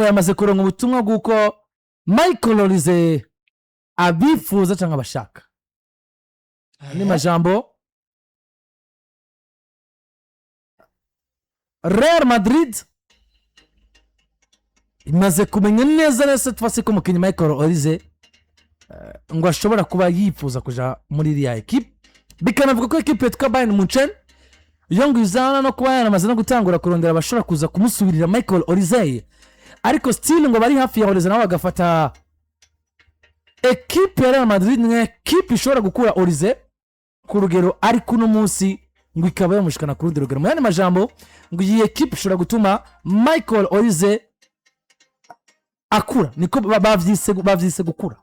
Ngo yamaze kuronka ubutumwa bw'uko Michael Olise abifuza cyangwa abashaka. Andi majambo, Real Madrid imaze kumenya neza neza twase ko umukinnyi Michael Olise ngo ashobora kuba yifuza kuja muri iriya ekipe. Bikanavuga ko ekipe yitwa Bayern Munchen iyo ngo izana no kuba yaramaze no gutangura kurondera abashobora kuza kumusubirira Michael Olise, ariko still ngo bari hafi ya Olise, nabo bagafata ekipe ya Real Madrid ni ekipe ishobora gukura Olise ku rugero ariko uno munsi ngo ikaba yamushikana ku rundi rugero. Mu yandi majambo, ngo iyi ekipe ishobora gutuma Michael Olise akura, niko bavyise gukura.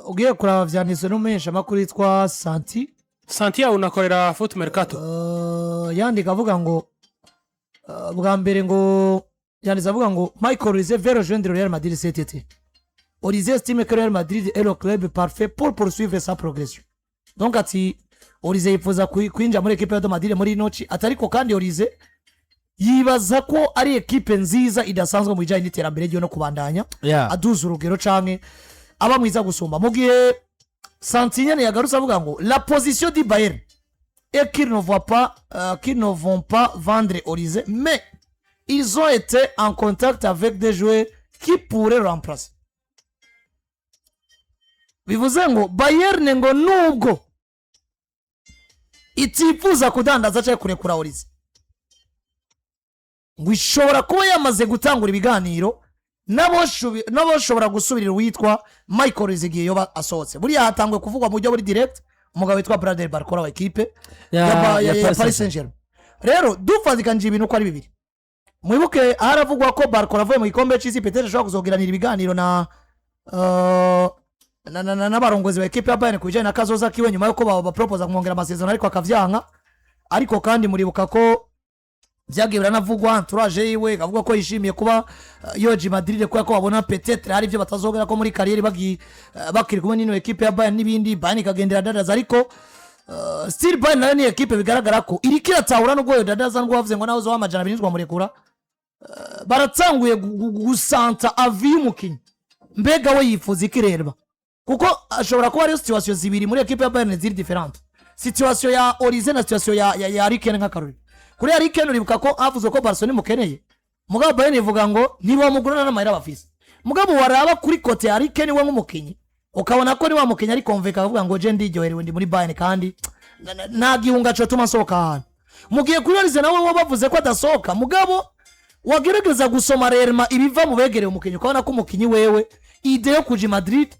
Ugiye kuraba, vyanditswe n'umuheshamakuru yitwa Santi. Santiago unakorera Foot Mercato. Yandika avuga ngo bwa mbere ngo yanditse avuga ngo "Michael Olise veut rejoindre Real Madrid cet été. Olise estime que Real Madrid est le club parfait pour poursuivre sa progression." Donc ati Olise yifuza kwinjira muri ekipe ya Real Madrid muri ino ci ati, ariko kandi Olise yibaza ko ari ekipe nziza idasanzwe mu bijyanye n'iterambere ryiwe no kubandanya aduza urugero canke aba mwiza gusumba. Mu gihe Santi nyene yagarutse avuga ngo "La position du Bayern est qu'ils ne vont pas vendre Olise, mais ils ont été en contact avec des joueurs qui pourraient le remplacer." Bivuze ngo Bayern ngo nubwo itifuza kudandaza cyangwa kurekura Olise, ngo ishobora kuba yamaze gutangura ibiganiro n'aboshobora gusubirira uwitwa Michael Olise igihe yoba asohotse. Buriya hatangwe kuvugwa mu buryo buri direct umugabo witwa Bradley Barcola wa ekipe ya Paris Saint Germain. Rero dufatikanije ibintu uko ari bibiri, mwibuke haravugwa ko Barcola avuye mu gikombe cy'isi peut-être ashobora kuzogiranira ibiganiro na n'abarongozi ba ekipe ya Bayern ku bijyanye na kazoza kiwe, nyuma y'uko bapropoza kumwongera amasezerano ariko akavyanka. Ariko kandi muribuka ko byagiye biranavugwa, entourage yiwe ikavuga ko yishimiye kuba yoje Madrid kubera ko babona peut-être hari ibyo batazogera ko muri carrière bagi bakiri kumwe n'ino ekipe ya Bayern n'ibindi. Bayern ikagendera dadaza, ariko still Bayern nayo ni ekipe bigaragara ko iriko iratahura nubwo yodadaza, nubwo bavuze ngo nawe uzoha 200 ntitwamurekura. Baratanguye gusanta avis y'umukinnyi, mbega we yifuza iki rero? Kuko ashobora kuba ariyo situation zibiri muri ekipe ya Bayern ziri différentes, situation ya Olise na situation ya Harry Kane. Nk'akarorero, kuri Harry Kane uribuka ko havuzwe ko Barcelona imukeneye, mugabo Bayern ivuga ngo ntibamugurana n'amahera bafise. Mugabo waraba kuri côté ya Harry Kane we nk'umukinnyi, ukabona ko ni wa mukinnyi ari convaincu, akavuga ngo je ndiryoherewe, ndi muri Bayern kandi nta gihunga cotuma nsohoka ahantu. Mu gihe kuri Olise nawe bo bavuze ko adasohoka, mugabo wagerageza gusoma rerema ibiva mu begereye umukinnyi, ukabona ko umukinnyi wewe idée yo kuja i Madrid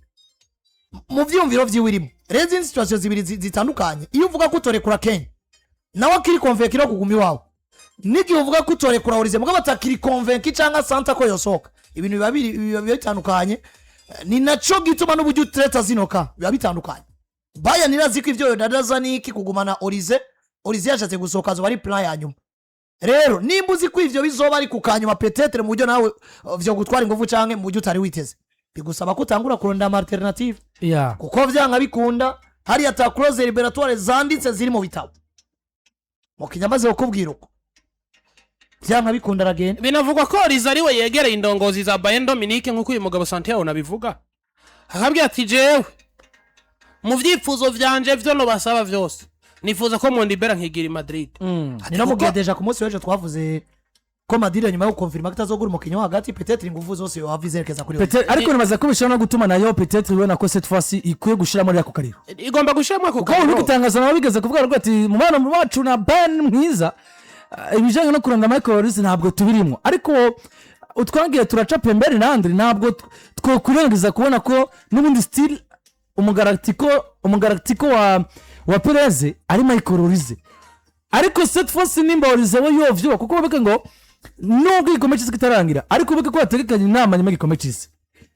mu vyiyumviro vyiwe irimo. Rero izindi situation zibiri zitandukanye, iyo uvuga ko utorekura Kane nawe akiri convaincu no kuguma iwawe, n'igihe uvuga ko utorekura Olise mugabo atakiri convaincu cyangwa santa ko yosohoka, ibintu biba bitandukanye. Ni naco gituma n'uburyo utreta zino ka biba bitandukanye. Bayern irazi ko ivyo yodadaza niki kugumana Olise, Olise yashatse gusohoka azoba ari plan ya nyuma. Rero nimba uzi ko ivyo bizoba ari ku kanyuma, peut-être mu buryo nawe vyo gutwara ingufu canke mu buryo utari witeze, bigusaba ko utangura kurondera ama alternative, kuko vyanga bikunda hariya ata clause libératoire zanditse ziri mu bitabo. Mukinya amaze kukubwira uko, vyanga bikunda aragenda. Binavugwa ko Olise ari we yegereye indongozi za Bayern Dominique, nk'uko uyu mugabo Santiago nabivuga, akabwira ati jewe mu vyifuzo vyanje vyo nobasaba vyose nifuza ko mondibera nkigira i Madrid. Ni no mu gihe déjà ku munsi w'ejo twavuze ko Madrid nyuma yo gukonfirma ko itazogura umukinnyi wo hagati, peut-être ingufu zose yohava izerekeza kuri Peut-être, ariko nibaza ko bishobora no gutuma nayo peut-être ibona ko cette fois-ci ikwiye gushiramo ririya ku kariro. Igomba gushiramo ako Kuko uri kariro. gutangaza nawe bigeze kuvuga rwose ati umubano wacu na Bayern mwiza, ibijyanye no kuranda Michael Olise ntabwo tubirimo. Ariko utwagiye turaca pembeni nandri, ntabwo twokwirengagiza kubona ko n'ubundi still umugalactico wa Perez ari Michael Olise. Ariko cette fois nimba Olise we yovyuba, kuko bavuga ngo nubwo igikombe cy'isi kitarangira, ariko ubuke ko bategekanye inama nyuma y'igikombe cy'isi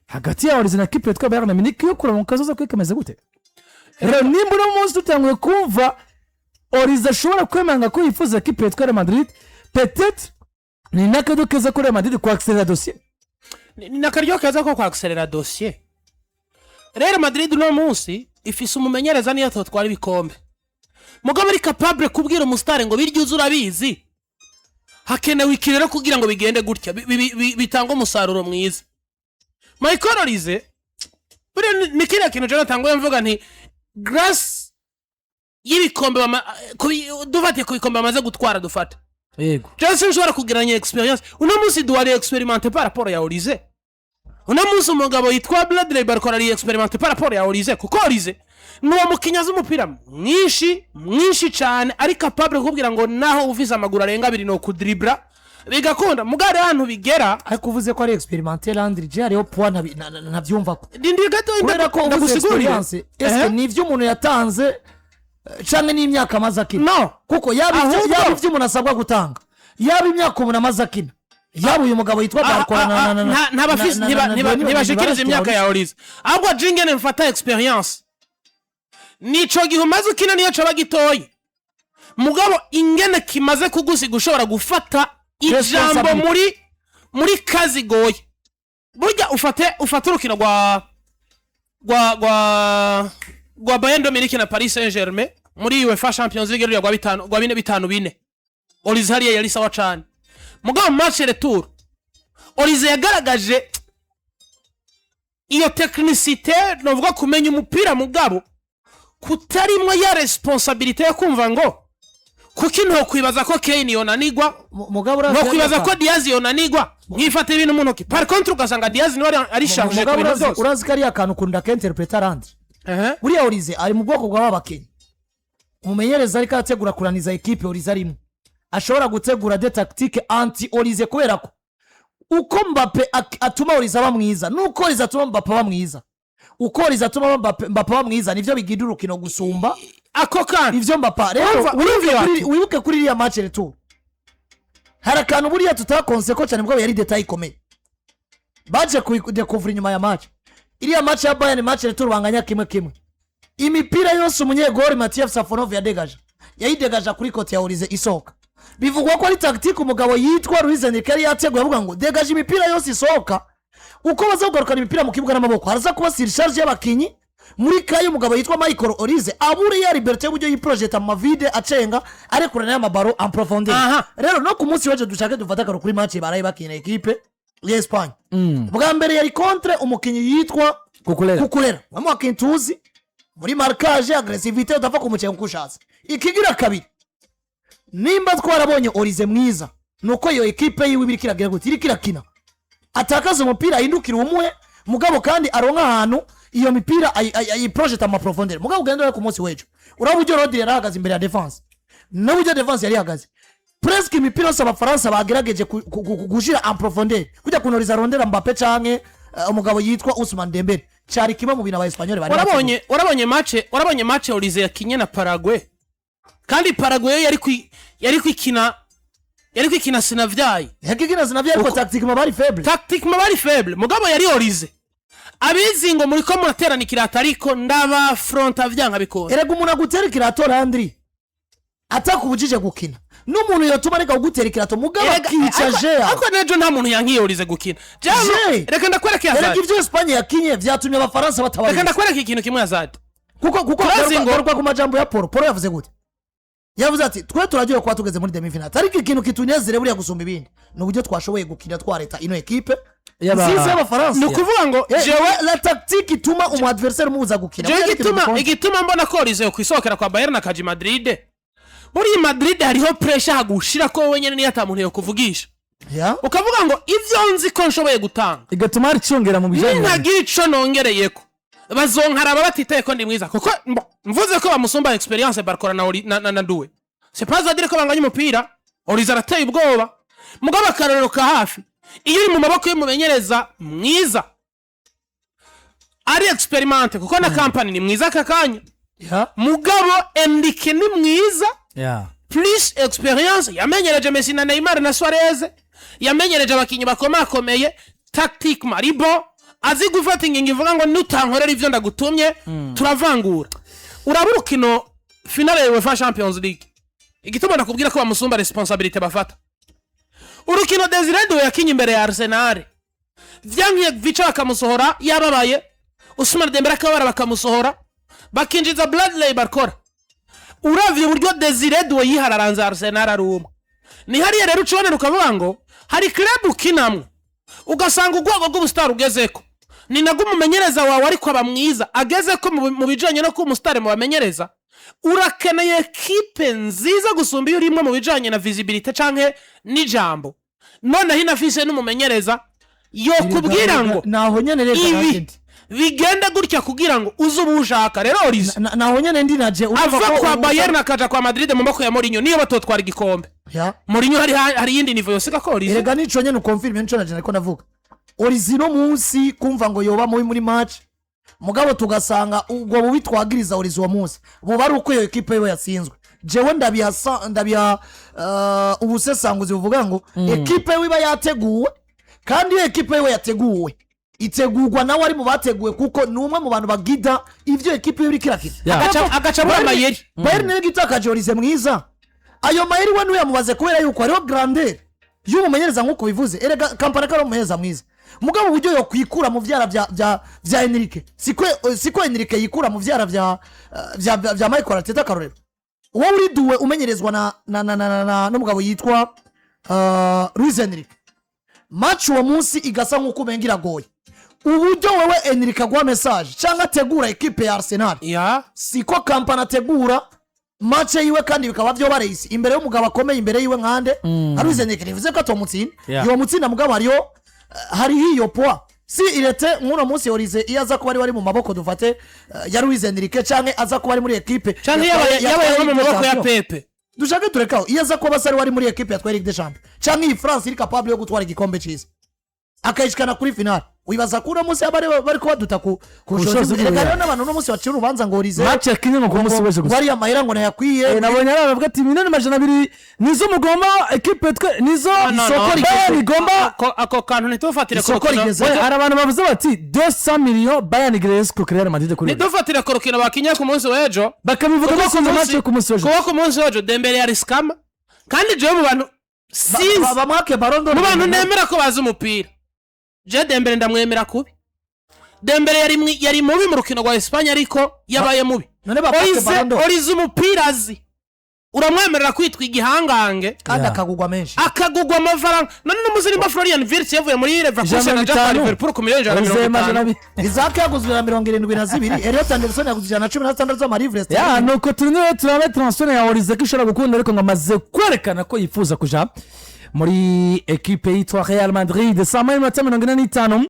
hagati ya Olise na kipe yitwa Bayern Munich yo kuraba mu kazoza kwe kameze gute. Rero nimba uno munsi dutanguye kumva Olise ashobora kwemanga ko yifuza kipe yitwa Real Madrid, peut-être ni n'akaryo keza kuri Real Madrid kwaccélera dossier. Ni akaryo keza ko kwaccélera dossier. Real Madrid uno munsi ifise umumenyereza niyo atotwara ibikombe, mugabo ari capable kubwira umusitari ngo birya uzi urabizi. Hakenewe iki rero kugira ngo bigende gutya, bitange umusaruro mwiza? Michael Olise buriya ni kiriya kintu Jonathan ngo mvuga nti grâce y'ibikombe dufatiye ku bikombe bamaze gutwara, dufata Johnson nshobora kugeranya expérience. Uno munsi Doué ari expérimenté par rapport ya Olise. Uno munsi umugabo yitwa Bradley Barcola ari expérimenté par rapport ya Olise, kuko Olise ni uwo mukinnyi azi umupira mwinshi mwinshi cyane, ari capable kukubwira ngo naho ufise amaguru arenga abiri no kudribra bigakunda. Mugare ahantu bigera. Ariko uvuze ko ari expérimenté, Landry, je hariho point ntabyumva ko Ndindira gato. Kubera ko uvuze Ndagusigurire. expérience, eske ni ibyo umuntu yatanze canke n'imyaka amaze akina? No. Kuko yaba yaba ibyo umuntu asabwa gutanga, yaba imyaka umuntu amaze akina, yaba uyu mugabo yitwa Barcola Ntibashikiriza imyaka ya Olise, ahubwo jingene mfata expérience nico gihe umaze ukina niyo coba gitoyi, mugabo ingene kimaze kugusiga ushobora gufata ijambo Responsibility. muri kazi igoye. Burya ufate urukino rwa Bayern Dominique na Paris Saint Germain muri UEFA Champions League, ruriya rwa bitanu, rwa bine, 5-4. Olise hariya yari sawa cane, mugabo mu match retour Olise yagaragaje iyo technicité, novuga kumenya umupira, mugabo kutarimwo ya responsabilité yo kumva ngo kuki ntokwibaza ko Kane yonanigwa, Mugabo urazi ntokwibaza ko Diaz yonanigwa, nkifata ibintu mu ntoki. Par contre ugasanga Diaz niwe ari chargé ku Mugabo bintu byose. Urazi ko ariya kantu ukunda k'interpreta, Landry. Buriya Olise ari mu bwoko bw'aba bakinnyi umumenyereza ariko arategura kuraniza ekipe, Olise arimo ashobora gutegura des tactiques anti Olise, kubera ko uko Mbappe atuma Olise aba mwiza nuko Olise atuma Mbappe aba mwiza, uko Olise atuma Mbappe aba mwiza nivyo bigira urukino gusumba Ako kandi ivyo Mbappe rero. Urumva Wibuke kuri iriya match retour hari akantu buriya tutakonse ko cyane, bwo yari détail ikomeye baje kudekuvura inyuma ya match. Iriya match ya Bayern, match retour banganya 1-1, imipira yose umunyegori Mathieu Safonov yadegaje, yayidegaja kuri côté ya Olise isohoka. Bivugwa ko ari tactique umugabo yitwa Luis Enrique yari yateguye, avuga ngo degaje imipira yose isohoka, uko baza kugarukana imipira mu kibuga n'amaboko haraza kuba surcharge y'abakinyi muri kayo, umugabo yitwa Michael Olise abure ya liberté y'uburyo yiprojeta mu ma vide, acenga arekurana y'ama ballons en profondeur. Rero no ku munsi w'ejo dushake dufate akaro kuri match baraye bakina ekipe ya Espagne. Bwa mbere yari contre umukinnyi yitwa Cucurella. Cucurella, bamwe bakinnyi tuzi muri marquage, agressivité, udapfa kumucenga uko ushatse. Ikigira kabiri, nimba twarabonye Olise mwiza nuko iyo ekipe yiwe iba iriko iragira gute, iriko irakina, atakaza umupira ahindukira umuhe, mugabo kandi aronka ahantu iyo mipira ayiprojeta mu ma profondeur. Mugabo ugenda urabe ku munsi w'ejo, uraba uburyo Rodri yari ahagaze imbere ya défense n'uburyo défense yari ihagaze. Presque imipira yose Abafaransa bagerageje gushira en profondeur kujya kunoriza arondera Mbappe canke umugabo yitwa Ousmane Dembele, cari kimwe mu bintu aba Espanyol bari bateguye. Warabonye match Olise yakinye na Paraguay, kandi Paraguay yo yari kwikina sinavyaye. Yakikina sinavyaye, ariko tactiquement bari faible. Tactiquement bari faible, mugabo yari Olise abizi ngo muriko muraterana ikirato, ariko ndaba fronta vyanka bikunda. Erega umuntu agutera ikirato, Landry, atakubujije gukina, n'umuntu yotuma areka kugutera ikirato mugabo akica jea. Ariko nejo nta muntu yankiye Olise gukina. Je. Reka ndakwereke, Erega Azadi. ivyo Espagne yakinye vyatumye Abafaransa Reka batababizi. ndakwereke ikintu kimwe, Azadi. Kuko Turazi garuka ku majambo ya Paul. Paul yavuze gute? Yavuze ati twe turagiye kuba tugeze muri demi finale, ariko ikintu kitunezere buriya gusumba ibindi ni uburyo twashoboye gukina twareta ino ekipe nziza y'Abafaransa. Ni ukuvuga ngo Jewe la tactique ituma umu adversaire umubuza gukina. Jewe Buriya ni ikintu igituma gikomeye. Igituma mbona ko Olise kwisohokera kwa Bayern akaja i Madrid, muri Madrid hariho pressure hagushira ko wowe nyene niyo ata muntu yokuvugisha, ukavuga ngo ivyo nzi ko nshoboye gutanga Igatuma hari iciyongera mu bijyanye nintagira ico nongereyeko bazonkaraba batitaye ko ndi mwiza, kuko mvuze ko bamusumba expérience Barcola na Doué, c'est pas à dire ko banganya umupira. Olise arateye ubwoba, mugabo akarorero ka hafi, iyo uri mu maboko y'umumenyereza mwiza ari expérimenté, kuko na Kompany ni mwiza aka kanya, mugabo Enrique ni mwiza plus expérience, yamenyereje Messi na Neymar na Suarez, yamenyereje abakinnyi bakomakomeye, tactiquement ari bon, azi gufata ingingo ivuga ngo nutankorera ivyo ndagutumye turavangura. Uraba urukino finale ya UEFA Champions League, igituma ndakubwira ko bamusumba responsabilité bafata, urukino Desire Doué yakinye imbere ya Arsenal, vyankiye vica bakamusohora yababaye, Ousmane Dembele akababara bakamusohora, bakinjiza Bradley Barcola. Uravye uburyo Desire Doué yihararanze Arsenal ari umwe. Ni hariya rero ucibonera ukavuga ngo hari club ukinamwo, ugasanga urwego rw'ubusitari ugezeko ni nabwo umumenyereza wawe ariko aba mwiza ageze ko mu bijanye no kuba umusitari mu bamenyereza. Urakeneye ekipe nziza gusumba iyo urimo mu bijanye na visibilité canke n'ijambo, noneho inafise n'umumenyereza yokubwira ngo Naho nyene rero ibi nanjye ndi. bigenda gutya kugira ngo uze uba ushaka. Rero Olise Naho nyene ndi naje urumva ava ko kwa Bayern akaja kwa Madrid mu maboko ya Mourinho, niyo batotwara igikombe, Mourinho hari iyindi niveau yosiga ko Olise. Erega nico nyene uconfirme, nico naje nariko ndavuga. Olise no munsi kumva ngo yoba mubi muri match, mugabo tugasanga ubwo bubi twagiriza Olise uwo munsi buba ari uko iyo ekipe yiwe yatsinzwe. Jewe ndabiha ubusesanguzi buvuga ngo ekipe yiwe iba yateguwe, kandi iyo ekipe yiwe yateguwe itegurwa nawe ari mu bateguwe, kuko ni umwe mu bantu bagida ivyo ekipe yiwe iriko irakina. Agaca muri amayeri. Bayern niyo itakaje Olise mwiza, ayo mayeri we ntuyamubaze, kubera yuko hariho grandeur y'umumenyereza nk'uko bivuze. Erega Kompany ko ari umumenyereza mwiza, mugabo uburyo yokwikura mu vyara vya Enrique siko Enrique yikura mu vyara vya Michael Arteta. Akarorero, wowe uri duwe umenyerezwa na n'umugabo yitwa Luis Enrique, match uwo munsi igasa nk'uko umenga iragoye, uburyo wewe Enrique aguha message cyangwa ategura ekipe ya Arsenal siko Kompany ategura match yiwe, kandi bikaba byo bareyisi imbere y'umugabo akomeye imbere yiwe nkande nka Luis Enrique. Ntibivuze ko atomutsinda, yomutsinda, mugabo hariyo hariho iyo poids. Si irete nk'uno munsi Olise iyo aza kuba ari wari mu maboko dufate ya Luis Enrique, canke aza kuba ari muri ekipe canke yabaye nko mu yatwaye Ligue des maboko ya Champions. Pepe. Dushake turekaho, iyo aza kuba asa wari muri ekipe yatwaye Ligue des Champions, canke iyi France iri capable yo gutwara igikombe cyiza akayishikana kuri finale, wibaza ko uno munsi bari kubaduta ku bushobozi bushobozi. bw'ubuya. Reka rero n'abantu uno munsi bacira urubanza ngo Olise Match yakinye ngo ku munsi w'ejo ngo gusa. ariya mahera ngo ntayakwiye. Nabonye ari abavuga ati 200 miliyoni nizo mugomba ekipe twe nizo No, no, isoko no. Bayern igomba. Ako kantu ntitufatire ku Isoko rukino. rigeze. We, hari abantu bavuze bati 200 millions Bayern igereye ku Real Madrid kuri ubu. Ntitufatire ku rukino bakinye ku munsi w'ejo. Bakabivuga Kuko ku bakunze match munsi- yo ku munsi w'ejo. Kuko ku munsi w'ejo Dembele yari sikama, kandi jewe mu bantu sinzi Bamwake Ballon d'Or. mu bantu nemera ko bazi umupira, je Dembele ndamwemera kubi. Dembele yari mubi mu rukino rwa Espagne, ariko yabaye mubi. None bamwake Ballon d'Or. Olise umupira azi, uramwemerera kwitwa igihangange. Kandi akagugwa menshi. Akagugwa amafaranga. None n'umuzi nimba Florian Wirtz yavuye muri Leverkusen ijana aja kwa na mirongo itanu. Liverpool ku miliyoni ijana na Olise mirongo majana itanu. abiri. Isak yaguzwe na 72, Elliot Anderson yaguzwe 116 z'amarivres. Ya, nuko turi niwe turabe transfert ya Olise ko ishobora gukunda, ariko ngo amaze kwerekana ko yifuza kuja muri ekipe yitwa Real Madrid. Saa 1:45.